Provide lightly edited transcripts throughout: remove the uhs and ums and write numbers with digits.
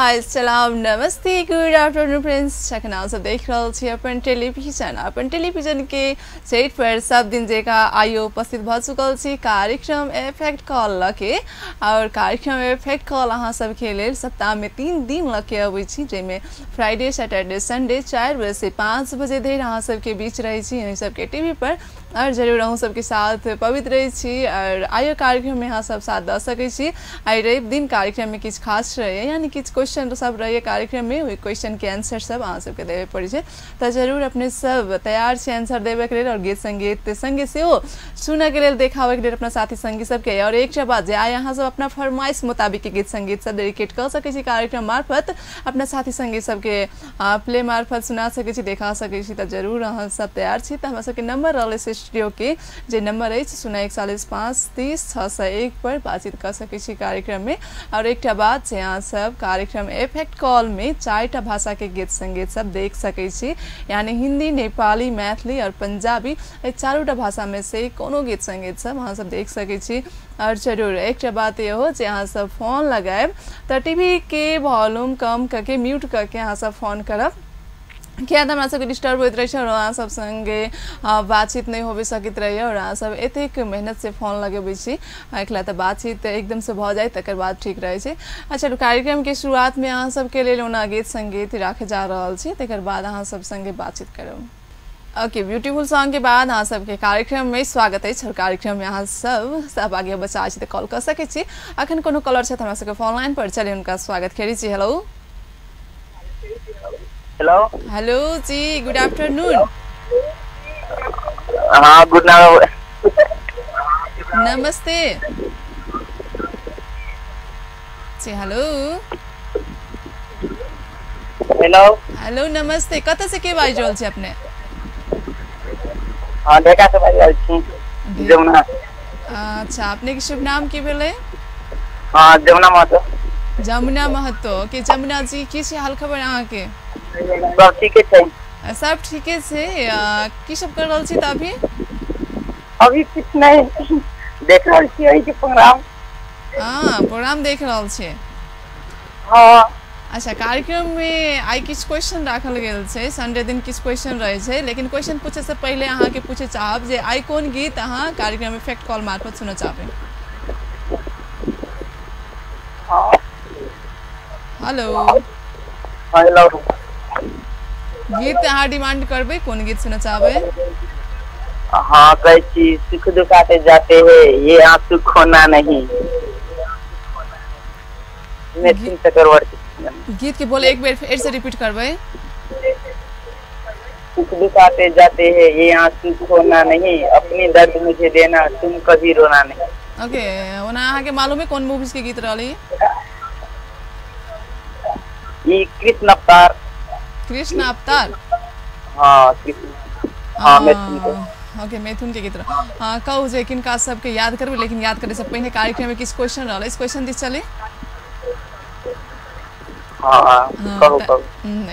हाय सलाम नमस्ते good afternoon friends. अखन अहाँ सब देख रहल छी अपन टेलीविजन के सेट पर सब दिन जेका आइयो उपस्थित भऽ चुकल छी कार्यक्रम इफेक्ट कॉल लके। और कार्यक्रम इफेक्ट कॉल अहाँ सबके लेल सप्ताह में 3 दिन लके अबै छी, जाहिमे फ्राइडे सैटरडे संडे 4 बजे से 5 बजे धरि अहाँ सबके बीच रहै छी अहीं सबके टीवी पर। और जरूर अहूँ सबके साथ पवित्र रहै छी और आइयो कार्यक्रम में अहाँ सब साथ दऽ सकै छी। आइ रवि दिन कार्यक्रम में किछु खास रहैए, यानी किछु क्वेश्चन सब रहैए कार्यक्रम में, ओहि क्वेश्चन के आंसर सब अहाँ सबके देबे पड़ै छै। तऽ जरूर अपने सब तैयार छी आंसर देबे के लेल और गीत संगीत संगे सेहो सुनऽ के लेल देखाबे के लेल अपना साथी संगी सबके। और एकटा बात जे आइ अहाँ सब अपना फरमाइश मुताबिक के गीत संगीत सब डेडिकेट कऽ सकै छी कार्यक्रम मार्फत, अपना साथी संगी सबके प्ले मार्फत सुना सकै छी, देखा सकै छी। तऽ जरूर अहाँ सब तैयार छी। तऽ हमरा सबके नंबर रहल स्टूडियो के जे नंबर अछि 0 41 5 30 601 पर बातचीत कऽ सकै छी कार्यक्रम में। और एकटा बात जे अहाँ सब कार्यक्रम इफेक्ट कॉल में 4टा भाषा के गीत संगीत सब देख सकै छी, यानी हिंदी, नेपाली, मैथिली और पंजाबी, एहि चारूटा भाषा में से कोनो गीत संगीत सब अहाँ सब देख सकै छी। और जरूर एकटा बात इहो जे अहाँ सब फोन लगायब तऽ टीवी के वॉल्यूम कम करके म्यूट करके अहाँ सब फोन करब, किया तऽ हमरा सबके डिस्टर्ब होइत रहै छै और अहाँ सब संगे बातचीत नहि होबे सकैत रहैए। और अहाँ सब एतेक मेहनत से फोन लगेबै छी, एकला तऽ बातचीत एकदम से भऽ जाय तकर बाद ठीक रहै छै। अच्छा, कार्यक्रम के शुरुआत में अहाँ सबके लेल ओना गीत संगीत राखे जा रहल छी, तकर बाद अहाँ सब संगे बातचीत करब। ओके, ब्यूटीफुल सॉन्ग के बाद अहाँ सबके कार्यक्रम में स्वागत अछि। और कार्यक्रम में अहाँ सब सहभागी बच्चा छी तऽ कॉल कऽ सकै छी। अखन कोनो कॉलर छथि हमरा सबके फोन लाइन पर, चलिए हुनका स्वागत करै छी। हेलो हेलो हेलो जी, गुड आफ्टरनून। हाँ, गुड नमस्ते जी। हेलो हेलो हेलो नमस्ते। कतऽ से के बाजि रहल छी अपने? हाँ, ढेका से बाजि रहल छी, जमुना। अच्छा, अपने के शुभ नाम की भेलै? हाँ, जमुना महतो। जमुना महतो। ओके जमुना जी, की छै हाल खबर अहाँ के? सब ठीके छै। सब ठीके छै। की सब कर रहल छी तऽ अभी? अभी किछु नहीं, देख रहल छी अहीं के प्रोग्राम। हाँ, प्रोग्राम देख रहल छी। हाँ। अच्छा, कार्यक्रम में आइ किछु क्वेश्चन राखल गेल छै, संडे दिन किछु क्वेश्चन रहै छै, लेकिन क्वेश्चन पूछे से पहिले अहाँ के पूछे चाहब जे आइ कोन गीत अहाँ कार्यक्रम इफेक्ट कॉल मार्फत सुनऽ चाहबै? हाँ। हेलो हेलो, गीत अहाँ डिमांड करबै, कोन गीत सुनऽ चाहबै? हाँ, कहै छी सुख दुख आते जाते है, ये आंसू खोना नहीं, मिथुन चक्रवर्ती। गीत के बोले एक बेर फिर से रिपीट करबै। सुख दुख आते जाते है, ये आंसू खोना नहीं, अपनी दर्द मुझे देना, तुम कभी रोना नहीं। ओके, ओना अहाँ के मालूम है कोन मूवीज के गीत रहली? ये कृष्ण अवतार। कृष्ण अवतार। हाँ, कृष्ण, हाँ, मिथुन के। ओके, मिथुन के गीत। हाँ, कहू जे किनका सबके याद करबै, लेकिन याद करे से पहिने कार्यक्रम में किछु क्वेश्चन रहल, इस क्वेश्चन दिस चली। हाँ, कहू कहू।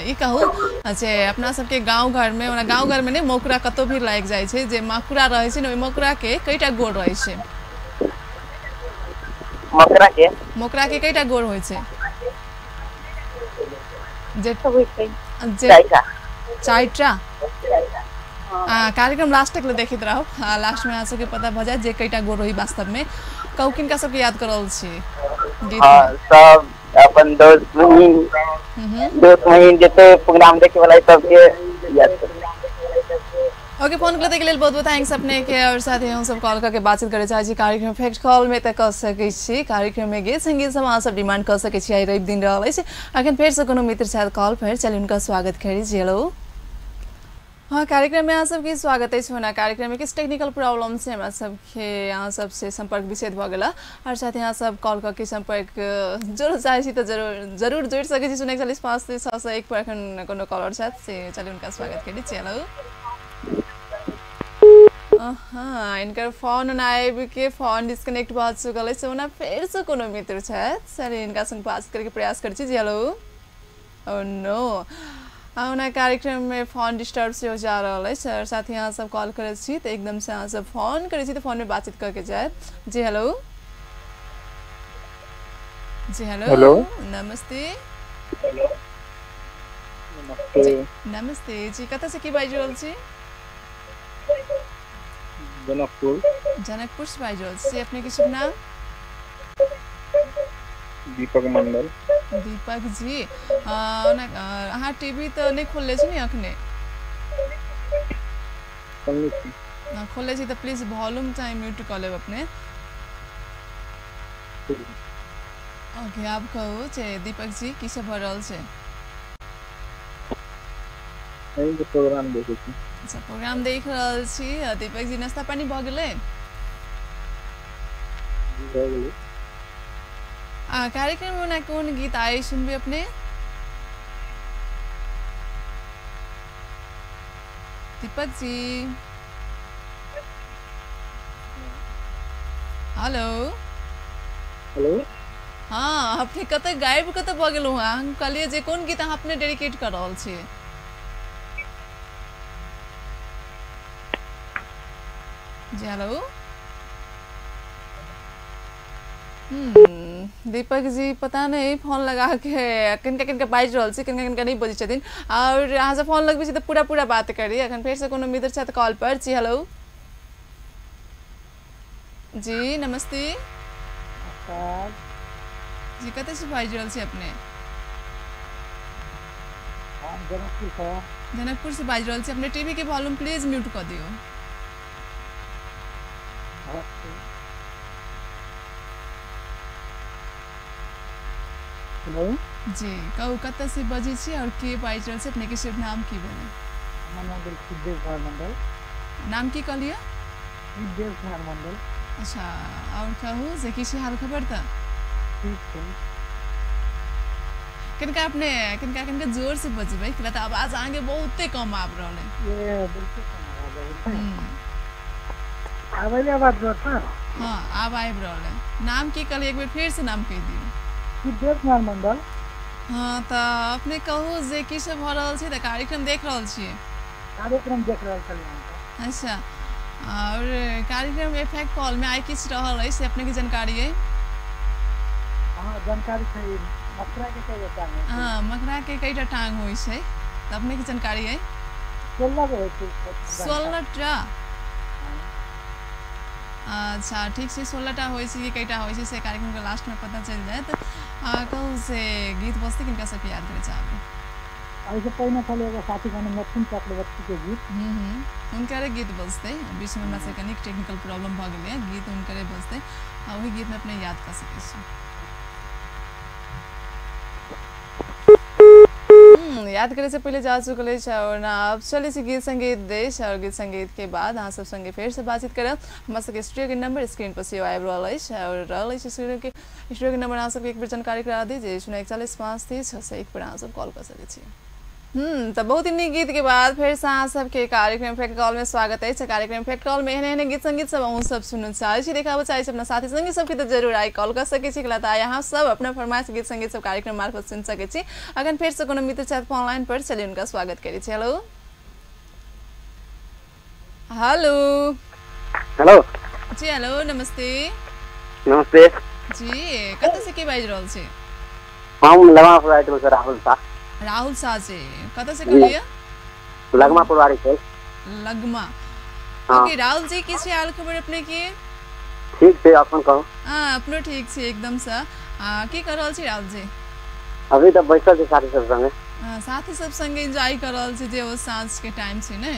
ई कहू जे अपना सबके गाँव घर में, ओना गाँव घर में नहि, मकुरा कतौ भी लागि जाइ छै, जे मकुरा रहै छै ने, ओहि मकुरा के कईटा गोड़ रहै छै? मकरा के? मकुरा के कईटा गोड़ होइ छै? जे चारिटा। कार्यक्रम लास्ट तक ले देखैत रहू, लास्ट में अहाँ सबके पता भऽ जायत जे कईटा गोड़ रही वास्तव में। कहू किनका सबके याद कर रहल छी गीत? हाँ, सब अपन दोस्त बहिन, दोस्त बहिन जते प्रोग्राम देखे वाला सबके याद कर। ओके, फोन करते के लेल बहुत बहुत thanks अपने के। और साथ ही हम सब कॉल करके बातचीत करे चाहै छी कार्यक्रम इफेक्ट कॉल में तऽ कऽ सकै छी। कार्यक्रम में गीत संगीत सब अहाँ सब डिमांड कऽ सकै छी। आइ रवि दिन रहल अछि। अखन फेर से कोनो मित्र छथि कॉल पर, चलि हुनका स्वागत करी छी। हेलो, हाँ, कार्यक्रम में अहाँ सबके स्वागत अछि। ओना कार्यक्रम में किछु टेक्निकल प्रॉब्लम से हमरा सबके अहाँ सबसे संपर्क विच्छेद भऽ गेल। और साथ ही अहाँ सब कॉल करके संपर्क जरूर चाहै छी तऽ जरूर जरूर जोड़ि सकै छी 0 41 5 30 601 पर। अखन कोनो कॉलर छथि से चलि हुनका स्वागत करी छी। हेलो, हाँ, इनकर फोन ओना आबि के फोन डिस्कनेक्ट भऽ चुकल अछि। ओना फेरसँ कोनो मित्र छथि, सर हिनका संग बात करके प्रयास करै छी जी। हेलो, ओ नो, ओना कार्यक्रम में फोन डिस्टर्ब सेहो जा रहल अछि। और साथ ही अहाँ सब कॉल करै छी तऽ एकदम से अहाँ सब फोन करै छी तऽ फोन में बातचीत करके जायब जी। हेलो जी, हेलो हेलो नमस्ते। नमस्ते। नमस्ते जी, कतऽ से की बाजि रहल छी? जनकपुर। जनकपुर से बाजि रहल छी। अपने के शुभ नाम? दीपक मंडल। दीपक जी, अहाँ टीवी तऽ नहि खोलले छी ने अखने? खोलले छी तऽ प्लीज वॉल्यूम चाहे म्यूट कऽ लेब अपने। ओके, आब कहू जे दीपक जी की सब भऽ रहल छै? प्रोग्राम देखै छी। अच्छा, प्रोग्राम देख रहल छी। दीपक जी, नाश्ता पानी भऽ गेलै? भऽ गेलै। कार्यक्रम में कोन गीत आइ सुनबै अपने? दीपक जी, हेलो। हेलो। हाँ, अपने कतऽ गायब कतऽ भऽ गेलहुँ? हम कहलियै जे कोन गीत अहाँ अपने डेडिकेट कऽ रहल छियै? जी हेलो। दीपक जी पता नहीं फोन लगा के किनका किनका बाजि रहल छी, किनका किनका नहीं बजै छथिन। और अहाँ से फोन लगबै छी तऽ पूरा पूरा बात करी। अखन फेर से कोनो मित्र छथि कॉल पर। जी हेलो। जी नमस्ते। जी, कतऽ से बाजि रहल छी अपने? जनकपुर से। जनकपुर से बाजि रहल छी। अपने टीवी के वॉल्यूम प्लीज म्यूट कऽ दियौ। हेलो। जी कहू, कतऽ से बजै छी और के बाजि रहल छी? अपने के शुभ नाम की भेलै? हमर नाम भेल सुखदेव कुमार मंडल। नाम की कहलियै? सुखदेव कुमार मंडल। अच्छा, और कहू जे की छै हाल खबर तऽ? ठीक छै। किनका अपने किनका किनका जोर से बजबै, किला तऽ आवाज अहाँके बहुते कम आबि रहल है। ये बिल्कुल कम आवाज आबै आवाज जोर से? हाँ, आब आबि रहल है। नाम की कहलियै? एक बेर फेर से नाम कहि दियौ। सुखदेव कुमार मंडल। हाँ, तऽ अपने कहू जे की सब भऽ रहल छै? तऽ कार्यक्रम देख रहल छियै? कार्यक्रम देख रहल छलियै। अच्छा, और कार्यक्रम इफेक्ट कॉल में आइ किछु रहल अछि से अपने के जानकारी अइ? हाँ, जानकारी छै। मकरा के कई टांग होइ छै? हाँ, मकरा के कईटा टांग होइ छै, तऽ अपने के जानकारी अइ? 16 गो होइ छै। 16टा? अच्छा, ठीक छै। 16टा होइ छै कि कईटा होइ छै से कार्यक्रम के लास्ट में पता चलि जायत। कहू से गीत बजतै, किनका सबके याद करै चाहबै? एहिसँ पहिने छलै एगो साथी गाना मिथुन चक्रवर्ती के गीत। हुनकरे गीत बजतै। बीचमे हमरा सबके कनिक टेक्निकल प्रॉब्लम भऽ गेलै। गीत हुनकरे बजतै आ ओहि गीतमे अपने याद कऽ सकै छी। याद करे से पहले जा चुकल अछि और ना अब चलै छी गीत संगीत देश, और गीत संगीत के बाद अहाँ सब संगे फेर से बातचीत करब। हमरा सबके स्टूडियो के नंबर स्क्रीन पर सेहो आबि रहल अछि और रहल अछि स्टूडियो के नंबर। अहाँ सबके एक बेर जानकारी करा दी जे 041 5 3 6 1 पर अहाँ सब कॉल कऽ सकै छी। तऽ बहुत ही नीक गीत के बाद फेर से अहाँ सबके कार्यक्रम इफेक्ट कॉल में स्वागत अछि। कार्यक्रम इफेक्ट कॉल में एहन एहन गीत संगीत सब अहूँ सब सुनऽ चाहै छी, देखाबऽ चाहै छी अपना साथी संगी सबके, तऽ जरूर आइ कॉल कऽ सकै छी। तऽ आइ अहाँ सब अपना फरमाइश गीत संगीत सब कार्यक्रम मार्फत सुनि सकै छी। अखन फेर से कोनो मित्र छथि फोन लाइन पर, चलिए उनका स्वागत करै छी। हेलो। हेलो। हेलो। जी हेलो, नमस्ते। नमस्ते। जी, कतऽ से के बाजि रहल छी? हम लगमापुर से राहुल शाह। राहुल शाह जी, कतऽ से कहलियै? लगमा पुरवारी से। लगमा। ओके राहुल जी, की छै हाल खबर अपने के? ठीक छै, अपन कहू। हाँ, अपनो ठीक छै एकदम से। की कर रहल छी राहुल जी? अभी तऽ बैसल छी साथी सब संगे। साथी सब संगे एंजॉय कर रहल छी जे ओ साँझ के टाइम छै ने?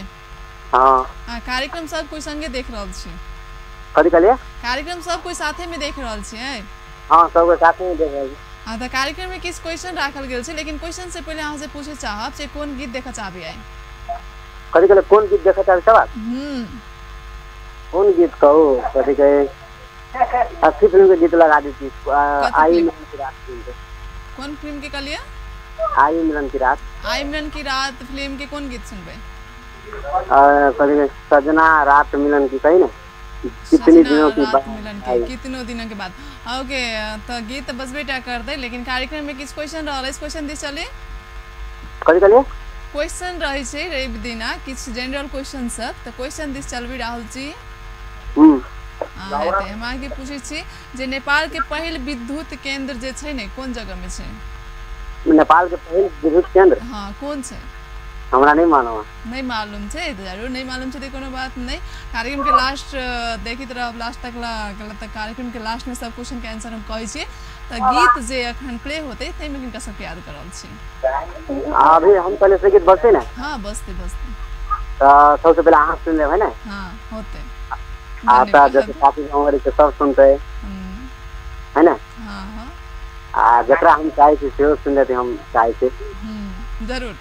हाँ। कार्यक्रम सब कोई संगे देख रहल छी? कथी कहलियै? कार्यक्रम सब कोई साथे में देख रहल छी? हाँ, सब कोई साथे में देख रहल छी। हाँ, तऽ कार्यक्रम में किछु क्वेश्चन राखल गेल छै, लेकिन क्वेश्चन से पहिले अहाँ से पूछे चाहब जे कोन गीत देखऽ चाहबै आइ? कथी कहलियै? कोन गीत देखऽ चाहबै सवाल? कोन गीत कहू? कथी कहे अच्छी फिल्म के गीत लगा दी थी। आई मिलन की रात फिल्म के। कोन फिल्म के कहलियै? आई मिलन की रात। आई मिलन की रात फिल्म के कोन गीत सुनबै? कथी कहे सजना रात मिलन की कही ने, कितने दिनों के बाद मिलन के, कितनों दिनों के बाद। ओके, तो गीत बजबे टा कर दे, लेकिन कार्यक्रम में किछु क्वेश्चन रहल अछि, क्वेश्चन दिस चली? कथी कहलियै? क्वेश्चन रहै छै रवि दिना किछु जनरल क्वेश्चन सब, तऽ क्वेश्चन दिस चलबै राहुल जी। हम अहाँके पूछै छी जे नेपाल के पहिल विद्युत केंद्र जे छै ने कोन जगह में छै? नेपाल के पहिल विद्युत केंद्र। हाँ कोन छै? हमरा नहीं मालूम। नहीं मालूम छै, जरूर नहीं मालूम छै तो कोनो बात नहीं। कार्यक्रम के लास्ट देखित रहब, लास्ट तक तक कार्यक्रम के लास्ट में सब क्वेश्चन के आंसर हम कहै छी। त गीत जे अखन प्ले होते तै में किनका सबके याद करल छी? अभी हम पहले से गीत बजते ना? हाँ बजते बजते। त सबसे पहले अहाँ सुन लेबै ना? हाँ होते। आ त जैसे साथी हमर के सब सुनते है ना? हाँ हाँ। आ जकरा हम चाहे छी सेहो सुन लेते, हम चाहे छी। जरूर।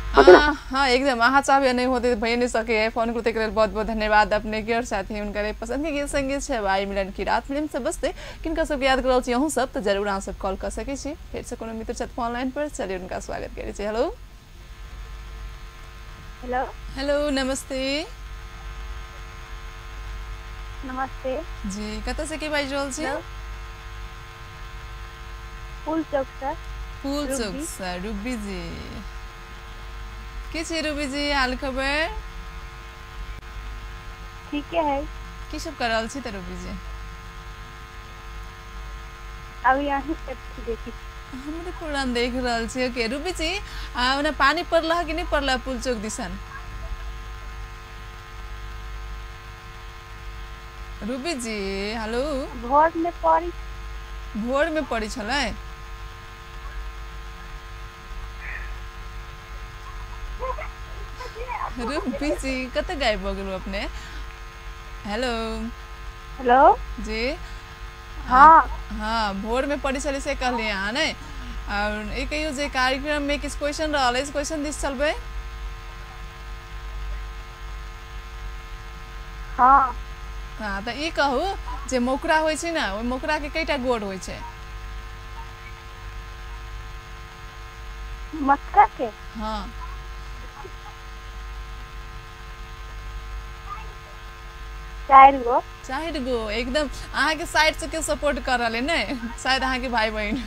हाँ एकदम, अहाँ चाहबे नहीं होते भइए नहीं सके है। फोन करते के लेल बहुत बहुत धन्यवाद अपने के, और साथ ही उनकर पसंद के गीत संगीत छै भाई मिलन की रात फिल्म से बसते किनका सब याद करल छी अहूँ सब, तो जरूर अहाँ सब कॉल कर सकै छी। फिर से कोनो मित्र छथि फोन लाइन पर, चलिए उनका स्वागत करै छी। Hello hello. हेलो नमस्ते। नमस्ते जी, कतऽ से के बाजि रहल छी? पुल चौक से। पुल चौक से रूबी जी। के छै रूबी जी, हाल खबर? ठीक है। की सब कर रहल छी त रूबी जी? अभी अहीं के देखी, हमरे प्रोग्राम देख रहल छी। ओके रूबी जी, ओना पानी पड़ला कि नहीं पड़ला पुल चौक दिसन? रूबी जी हेलो। भोर में पड़ी। भोर में पड़ी छलै? रूबी जी कतऽ गायब भऽ गेलहुँ अपने? हेलो हेलो जी। हाँ हाँ भोर में पड़ी छलै से कहलियै अहाँ ने। और ई कहियौ जे कार्यक्रम में किछु क्वेश्चन रहल अछि, क्वेश्चन दिस चलबै? हाँ हाँ तऽ ई कहू जे मोकरा होइ छै ने, ओहि मोकरा के कईटा गोड़ होइ छै? मकरा के? हाँ चारि गो। चारि गो एकदम। अहाँ के साइड से केओ सपोर्ट कर रहल है ने? शायद अहाँ के भाई बहिन।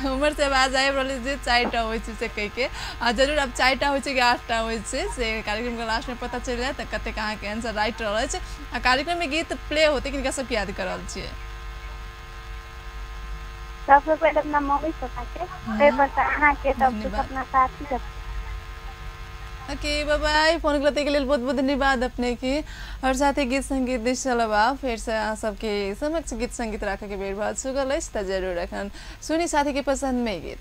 उम्र से आवाज आबि रहल जे चारिटा होइ छै से कहि के। आ जरूर अब चारिटा होइ छै कि आठटा होइ छै से कार्यक्रम के लास्ट में पता चलि जायत तऽ कतेक अहाँ के आंसर राइट रहल अछि। आ कार्यक्रम में गीत प्ले होते किनका सबके याद कर रहल छियै? सबसे पहिले अपना मम्मी पापा के, ताहि पर से अहाँ के, तब अपना साथी सब। ओके बाय बाय। फोन करते के लेल बहुत बहुत धन्यवाद अपने के, और साथ ही गीत संगीत दिस चलबा फिर से अहाँ सबके समक्ष गीत संगीत राखे के बेर भऽ चुकल अछि, तऽ जरूर एखन सुनी साथी के पसंद में गीत।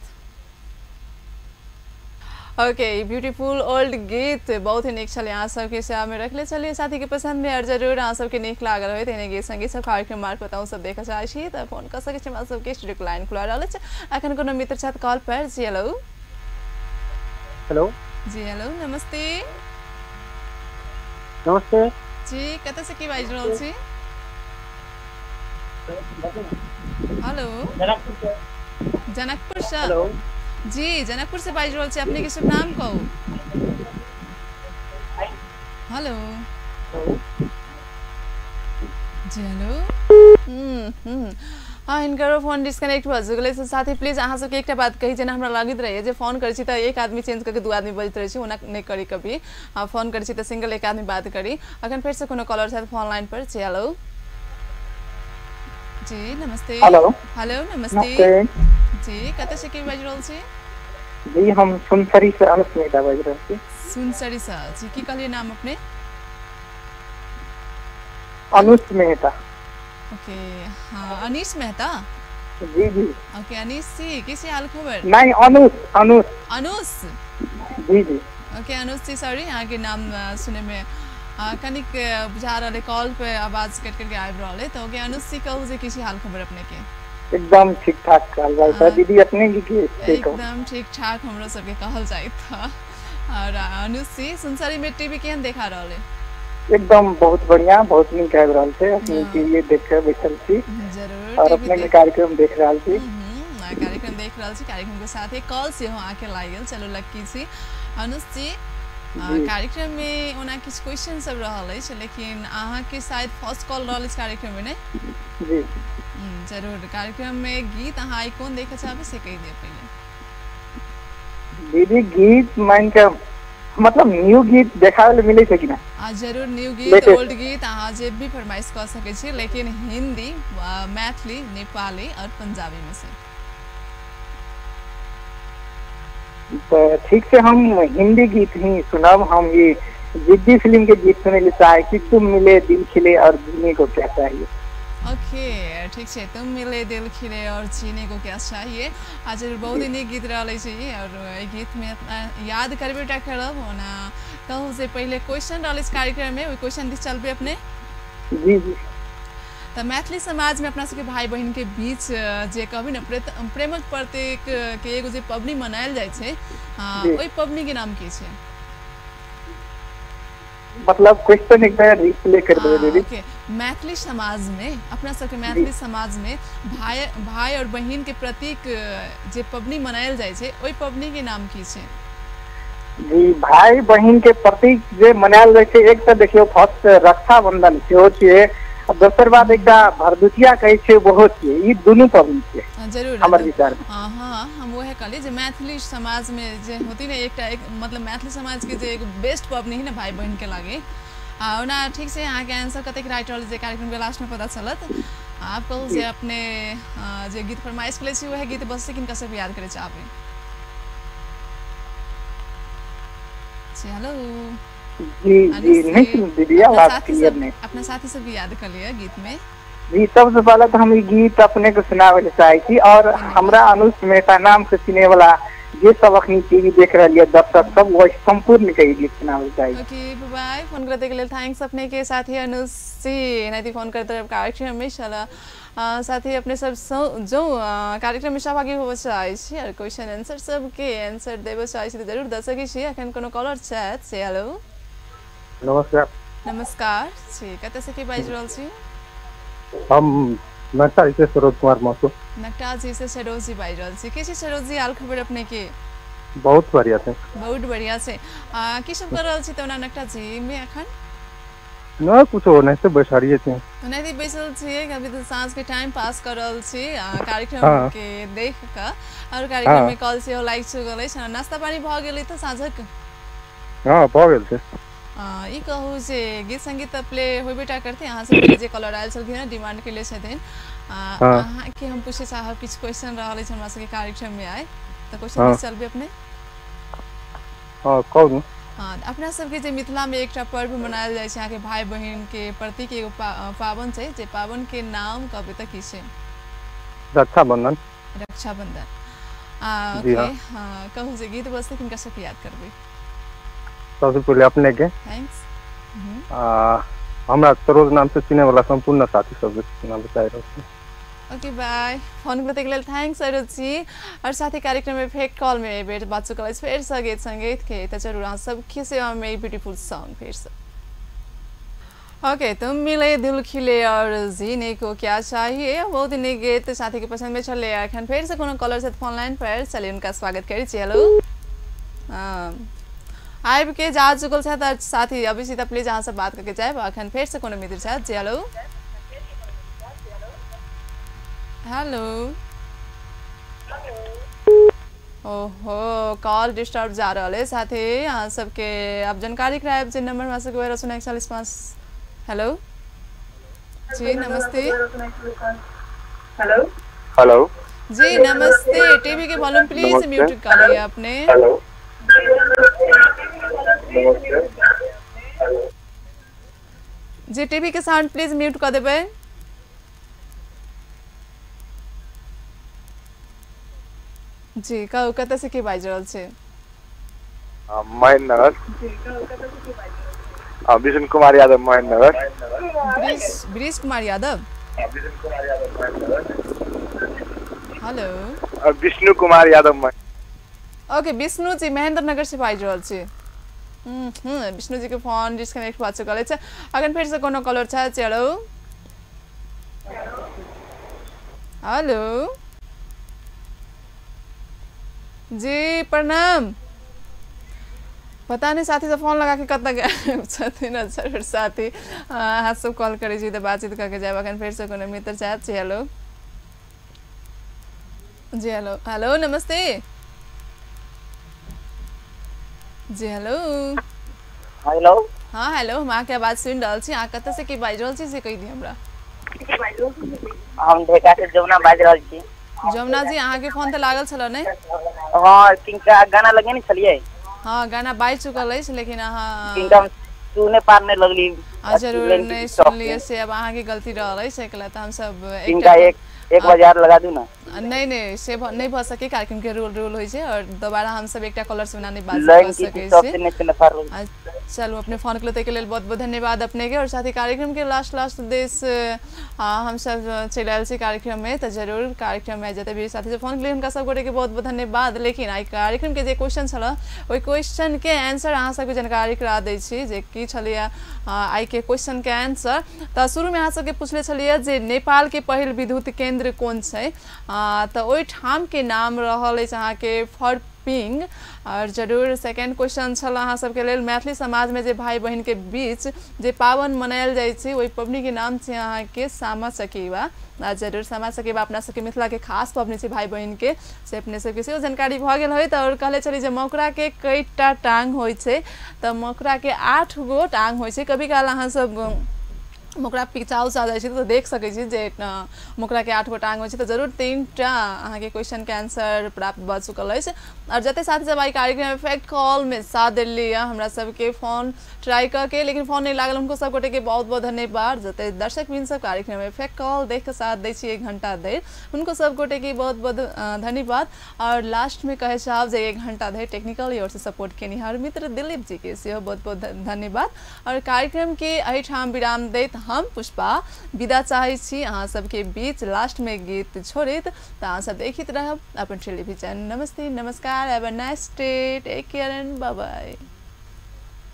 ओके ब्यूटीफुल ओल्ड गीत बहुत ही नीक छल, अहाँ सबके सेवा में रखले छलियै साथी के पसंद में, और जरूर अहाँ सबके नीक लागल होइत एहने गीत संगीत सब कार्यक्रम मार्फत अहूँ सब देखऽ चाहै छी तऽ फोन कऽ सकै छी। हमरा सबके स्टूडियो लाइन खुला रहल अछि। एखन कोनो मित्र छथि कॉल पर। जी हेलो। हेलो जी हेलो नमस्ते। नमस्ते जी, कतऽ से की बाजि रहल छी? हेलो जनकपुर से। हेलो जी जनकपुर से बाजि रहल छी, अपने के शुभ नाम कहू। हेलो जी हेलो। हाँ हिनकरो फोन डिस्कनेक्ट भऽ चुकल अछि। साथी प्लीज अहाँ सबके एकटा बात कही, जेना हमरा लगैत रहैए जे फोन करै छी तऽ एक आदमी चेंज करके दू आदमी बजैत रहै छै, ओना नहि करी कभी। फोन करै छी तऽ सिंगल एक आदमी बात करी। अखन फेरसँ कोनो कॉलर छथि फोन लाइन पर। जी हेलो। जी नमस्ते। हेलो हेलो नमस्ते जी, कतऽ से के बाजि रहल छी? जी हम सुनसरी से अनुप मेहता बाजि रहल छी। सुनसरी से जी, की कहलियै नाम अपने? अनुप मेहता। ओके हाँ अनीश मेहता। जी जी। ओके अनीश जी, कैसे हाल खबर? नहीं अनुष। अनुष। अनुष जी जी। ओके अनुष जी सॉरी, अहाँ के नाम सुने में कनिक बुझा रहल है, कॉल पे आवाज कट करके आबि रहल है। तो ओके अनुष जी कहू जे किसी हाल खबर अपने के? एकदम ठीक ठाक कहल जाय छै दीदी, अपने की के एकदम ठीक ठाक हमरो सबके कहल जाय था। और अनुष जी सुनसरी में टीवी केहन देखा रहल है? एकदम बहुत बढ़िया, बहुत नीक आबि रहल छै। अपने टीवी देख के बैठल छी जरूर, और अपने के कार्यक्रम देख रहल छी। कार्यक्रम देख रहल छी, कार्यक्रम के साथ एक कॉल सेहो अहाँके लागि गेल। चलू लक्की छी अनुज जी। कार्यक्रम में ओना किछु क्वेश्चन सब रहल अछि, लेकिन अहाँके शायद फर्स्ट कॉल रहल अछि कार्यक्रम में ने? जी जरूर। कार्यक्रम में गीत अहाँ आइ कोन देखऽ चाहबै से कहि दिअ पहिले। दीदी गीत मान के मतलब न्यू गीत देखावे ले मिलै छै कि ना? आ जरूर न्यू गीत ओल्ड गीत अहाँ जे भी फरमाइश कऽ सकै छी, लेकिन हिंदी, मैथिली, नेपाली और पंजाबी में से। तो ठीक से हम हिंदी गीत ही सुनब। हम ये जिद्दी फिल्म के गीत सुने ले चाहे कि तुम मिले दिल खिले और जीने को क्या चाहिए। ओके ठीक है, तुम मिले दिल खिले और जीने को क्या चाहिए। आज बहुत ही नीक गीत रहल छै और एहि गीत में याद करबे टा करब। ओना कहू से पहले क्वेश्चन रहल इस कार्यक्रम में, ओहि क्वेश्चन दिस चलबे अपने। जी जी। तो मैथिली समाज में अपना सबके भाई बहन के बीच जे कहबी ने प्रेमक प्रतीक के एगो जे पबनी मनायल जाइ छै, ओहि पबनी के नाम की छै? मतलब क्वेश्चन एक बार रिप्ले कर दो दीदी। ओके, मैथिली समाज में अपना सबके मैथिली समाज में भाई भाई और बहन के प्रतीक जे पबनी मनायल जाइ छै, ओहि पबनी के नाम की छै? जी, भाई बहन के प्रतीक जे मनायल जाइ छै, एक तऽ देखियौ फर्स्ट रक्षाबंधन सेहो छियै, दोसर बात एकटा भरदुतिया कहै छै ओहो छियै। ई दुनू पबनी छियै जरूर हमर विचार में। हाँ, हम वह कहलिए जे मैथिली समाज में जे होती ने एकटा एक मतलब मैथिली समाज के जे एगो बेस्ट पबनी है ना भाई बहन के लागे। ओना ठीक से अहाँके आंसर कतेक राइट रहल जे कार्यक्रम के लास्ट में पता चलत। आप कहू जे अपने जे गीत फरमाइश करै छी वएह गीत बस से किनका सब याद करे चाहबै? जी हेलो। जी जी, नहीं दीदी आवाज क्लियर नहीं। अपना साथी सब याद कर लिया गीत में। जी, सबसे पहले तो हम ये गीत अपने को सुनावे ले चाहे छी और हमरा अनुज मेहता नाम से सुने वाला जे सब अखनी टीवी देख रहल ये दर्शक सब वो संपूर्ण के गीत सुनावे चाहे। ओके बाय, फोन करते के लिए thanks अपने के साथी अनुज जी। नहीं फोन करते कार्यक्रम में चला साथी अपने सब जो कार्यक्रम में सहभागी होबे चाहे छी और क्वेश्चन आंसर सबके आंसर देबे चाहे छी जरूर the सकै छी। अखन कोनो कॉलर छथि से हेलो। नमस्कार। नमस्कार जी, कतऽ से के बाजि रहल छी? हम नकटा से सरोज कुमार महतो। नकटा जी से सरोज जी बाजि रहल छी। के छी सरोज जी, हाल खबर अपने के? बहुत बढ़िया छै। बहुत बढ़िया छै। की सब कर रहल छी तऽ ओना नकटा जी में अखन? ना कुछो नहीं से बैसारिए छी। ओनाहिते बैसल छियै, अभी तऽ साँझ के टाइम पास कर रहल छी कार्यक्रम के देख कऽ और कार्यक्रम में कॉल सेहो लागि चुकल अछि। नाश्ता पानी भऽ गेलै तऽ साँझक? हाँ भऽ गेल छै। ई कहू जे गीत संगीत तऽ प्ले होबे टा करतै। अहाँ सबके जे कॉलर आयल छलखिन हँ डिमांड के लिए छथिन, अहाँके हम पूछे चाहब किछु क्वेश्चन रहल अछि हमरा सबके कार्यक्रम में आइ, तऽ क्वेश्चन दिस चलबै अपने? हाँ कहू। हाँ, अपना सबके जे मिथिला में एकटा पर्व मनायल जाइ छै अहाँके भाई बहन के प्रतीक एगो पाबनि छै, जे पाबनि के नाम कहबै तऽ की छै? रक्षाबंधन। रक्षाबंधन। ओके हाँ, कहू जे गीत बजतै किनका सबके याद करबै? सबसे पहले अपने के thanks. हमरा सरोज नाम से चिने वाला संपूर्ण साथी सब सुनाबे चाहि रहल छी। ओके बाय, फोन करते के लेल thanks Saroj जी। और साथ ही कार्यक्रम में फेक कॉल में बेर बात चुकल अछि फेर से गीत संगीत के, तऽ जरूर अहाँ सबके सेवा में ब्यूटीफुल सॉन्ग फेर से। ओके, तुम मिले दिल खिले और जीने को क्या चाहिए, बहुत नीक गीत साथी के पसंद में चले। अखन फेर से कोनो कॉलर से फोन लाइन पर चलिए उनका स्वागत करै छी। हेलो। आबि के जा चुकल छथि साथी, अभी सीधा प्लीज अहाँ से बात करके जायब। अखन फेर से कोनो मित्र छथि जी। हेलो। हेलो। ओहो, कॉल डिस्टर्ब जा रहल है साथी। अहाँ सबके अब जानकारी करायब जे नंबर हमरा सबके 04145। हेलो जी नमस्ते। हेलो। हेलो जी नमस्ते। टीवी के वॉल्यूम प्लीज म्यूट कर लिया आपने। हेलो जी, टीवी के साउंड प्लीज म्यूट कर देबै। जी कहू कतऽ से के बाजि रहल छी? महेंद्र नगर। विष्णु कुमार यादव महेंद्र नगर। ब्रिज कुमार यादव। हेलो। विष्णु कुमार यादव। ओके, विष्णु जी महेंद्र नगर से बाजि रहल छी। विष्णु जी के फोन डिस्कनेक्ट भऽ चुकल अछि। अखन फेर से कोनो कॉलर छथि? हेलो। हेलो जी प्रणाम। पता नहीं साथी से फोन लगा के कतऽ गेल छथिन। अच्छा साथी अहाँ सब कॉल करै छी तऽ बातचीत करके जायब। अखन फेर से कोनो मित्र छथि? हेलो जी। हेलो। हेलो नमस्ते जी। हेलो। हेलो। हाँ हेलो, हम अहाँके आवाज सुनि रहल छी। अहाँ कतऽ से की बाजि रहल छी से कहि दिअ हमरा। हम ढेका से जमुना बाजि रहल छी। जमुना जी अहाँके फोन तऽ लागल छल ने? हाँ किनका गाना लगेने छलियै? हाँ गाना बाजि चुकल अछि लेकिन अहाँ किनका सुने पार नहि लगली। जरूर नहीं सुनलियै से अब अहाँके गलती रहल अछि, एहि तऽ हमसब किनका एक बाजार लगा दू ना। नहीं नहीं से नहीं भऽ सके, कार्यक्रम के रूल रूल होइ छै और दोबारा हमसब एकटा कॉलर से नहीं बात कऽ सकै छी। चलू अपने फोन के ताहिके लेल बहुत बहुत धन्यवाद अपने के। और साथ ही कार्यक्रम के लास्ट लास्ट देश हमसब चलि आयल छी कार्यक्रम में, तऽ जरूर कार्यक्रम में जते भी साथी सब फोन के हुनका सब गोटे के बहुत बहुत धन्यवाद। लेकिन आइ कार्यक्रम के जे क्वेश्चन छल ओहि क्वेश्चन के आंसर अहाँ सबके जानकारी करा दै छी जे की छलैया आइ के क्वेश्चन के आंसर। तऽ शुरू में अहाँ सबके पूछले छलियै जे नेपाल के पहिल विद्युत केंद्र कोन छै, तऽ ओहिठाम के नाम रहल अछि अहाँके फरपिंग। और जरूर सेकेंड क्वेश्चन छल अहाँ सबके लेल मैथिली समाज में जे भाई बहिन के बीच जे पाबनि मनायल जाइ छै ओहि पबनी के नाम छै अहाँके सामा चकेवा। जरूर सामा चकेवा अपना सबके मिथिला के खास पबनी छै भाई बहिन के, से अपने सबके सेहो जानकारी भऽ गेल होइत। और कहले छली जे मकड़ा के कईटा टांग होइ छै, तऽ मकड़ा के 8 गो टांग होइ छै। कभी काल अहाँ सब मकड़ा पिचाउ सा जाइ छै तऽ देख सकै छी जे मकड़ा के 8 गो टांग होइ छै। तऽ जरूर 3टा अहाँके क्वेश्चन के आंसर प्राप्त भऽ चुकल अछि। और जते साथी सब आइ कार्यक्रम इफेक्ट कॉल में साथ देलियै हमरा सबके फोन ट्राई कऽ के लेकिन फोन नहीं लागल, हुनको सब गोटे के बहुत बहुत धन्यवाद। जते दर्शक बिन सब कार्यक्रम इफेक्ट कॉल देख के साथ दै छी 1 घंटा धरि, हुनको सब गोटे के बहुत बहुत धन्यवाद। और लास्ट में कहै चाहब जे 1 घंटा धरि टेक्निकल ओर से सपोर्ट केनिहार मित्र दिलीप जी के सेहो बहुत बहुत धन्यवाद। और कार्यक्रम के एहिठाम विराम दैत हम पुष्पा विदा चाहै छी अहाँ सबके बीच लास्ट में गीत छोड़ैत। तऽ अहाँ सब देखैत रहब अपन टेलीविजन। नमस्ते, नमस्कार, have a nice day, take care and bye bye.